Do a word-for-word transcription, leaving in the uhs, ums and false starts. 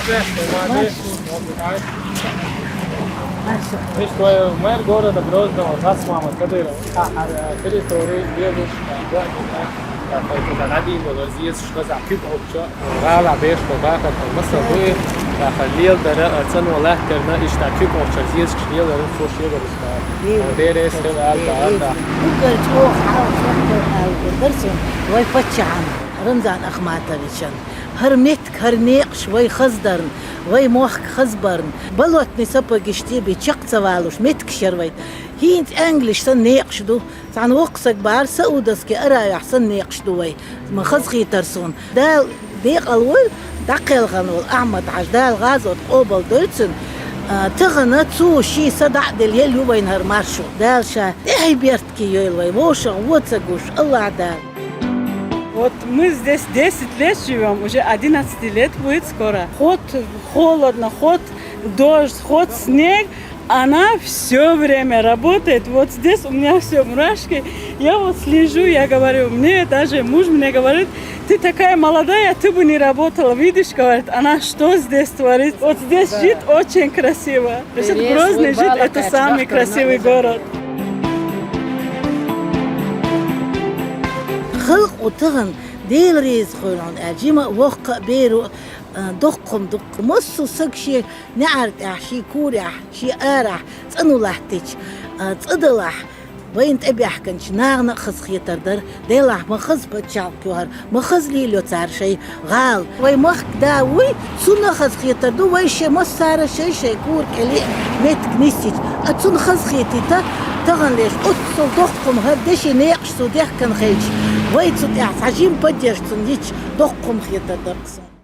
Иштта вай мэр города Грозного Хасмама Кадыров. Территории, гӀадин доллар зезаш, хаза куьг Ӏоччо. ГӀала беш бо бахар, масал бу, бахар леладара, цӀано латтарна, иштта куьг Ӏоччо зезаш леладара, цо шегара. Берес хила алда, алда. Угар чӀогӀа хьал хӀотта алда дарсан, вай паччахьан, Рамзан Ахматовичан. ХӀара меттиг, хӀара некъаш вай хаздарна, вай мохк хазбарна, болотный сапогаш тӀе бе чакх ца валуш, меттигаш яр вай. ХӀинца Англиш санна некъаш ду, цхьана воккха саг бахьара Саудовский Аравехь санна некъаш ду вай. Ма хазахетар суна. Дала декъала войла, дӀакхелхана волу Ахьмад-Хьаьжа, Дала гӀазот къобал дойла цуьнан. А, тахана цо шен са дӀа а делла, елла ю вайна хӀара маршо. Дала ша тӀаьхье беркате йойла вай, вовшах вон ца гуш, Аллахь Дала. Вот мы здесь десять лет живём, уже одиннадцать лет будет скоро. Хоть холодно, хоть дождь, хоть снег, она все время работает. Вот здесь у меня все мурашки. Я вот слежу, я говорю, мне даже муж мне говорит: «Ты такая молодая, ты бы не работала. Видишь, говорит, она что здесь творит?» Вот здесь жить очень красиво. Значит, Грозный жить — это самый красивый город. Халкъо тахана, Дела реза хуьлда хьуна аьлла, жима а, воккха а, беро а, доккха-м ду. Массо а саг шен неӀар тӀехь, шен корехь, шен арахь цӀано латтийча, а, цӀа далахь, вайна тӀебаьхкинчу нахана а хазахетар дара. Делахь ма хаза пачхьалкх ю хӀара, ма хаза лелайо цара шайн гӀала. Вай махка да вуй, цунна а хазахетар ду, вай шайн массара а шай-шайн кора кӀел а меттиг нисйича. А цунна хазахетийта тахана леш, оццул доккха-м хӀара деши некъаш цо дехкина хилча, вай цу тӀехь цхьа жима поддержка цунна йича, доккха-м хетар дара-кх суна.